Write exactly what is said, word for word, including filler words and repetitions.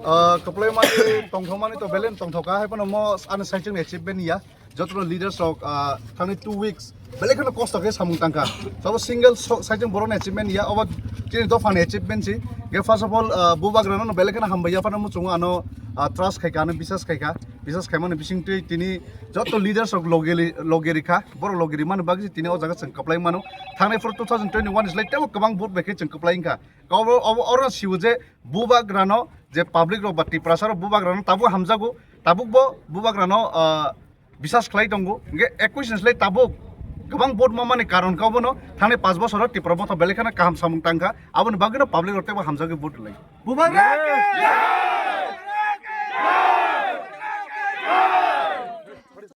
Ah, kwplai mani tongthok mani to belen tongthok ka, hai phano mo ani side chini achievement ya. Joto leaders rok, ah, thangni two weeks belai kheno kosto khe samung tangkha. Sabo single so-, side borok ni achievement ya, obo chini dopha ni achievement si. Ge first of all, ah, Bubagra no belai kheno hambai ya, phano muchungo ano, ah, trust khai kha, ano bisas khai kha. Bisas khai mani bising twi tini joto leaders rok logeli-, logeri kha, borok logeri mani bagwi tini o jaga chwng kwplai mano. Thangnai phuru two thousand twenty-one ni slai tebo kwbang vote bai khe chwng kwplai wngkha. Obo, obo, oro siwo je Bubagrano je public rok ba Tiprasa rok Bubagrano tabuk hamjago, tabuk bo Bubagrano, ah, bisas khlai tongo. Hingke ekwis ni slai tabuk kwbang vote mamani karon kha obono thangni panch bosoro Tipra motha belai kheno kaham samung tangkha, aboni bagwino public rok teibo hamjagwi vote rwlai. Bubagra!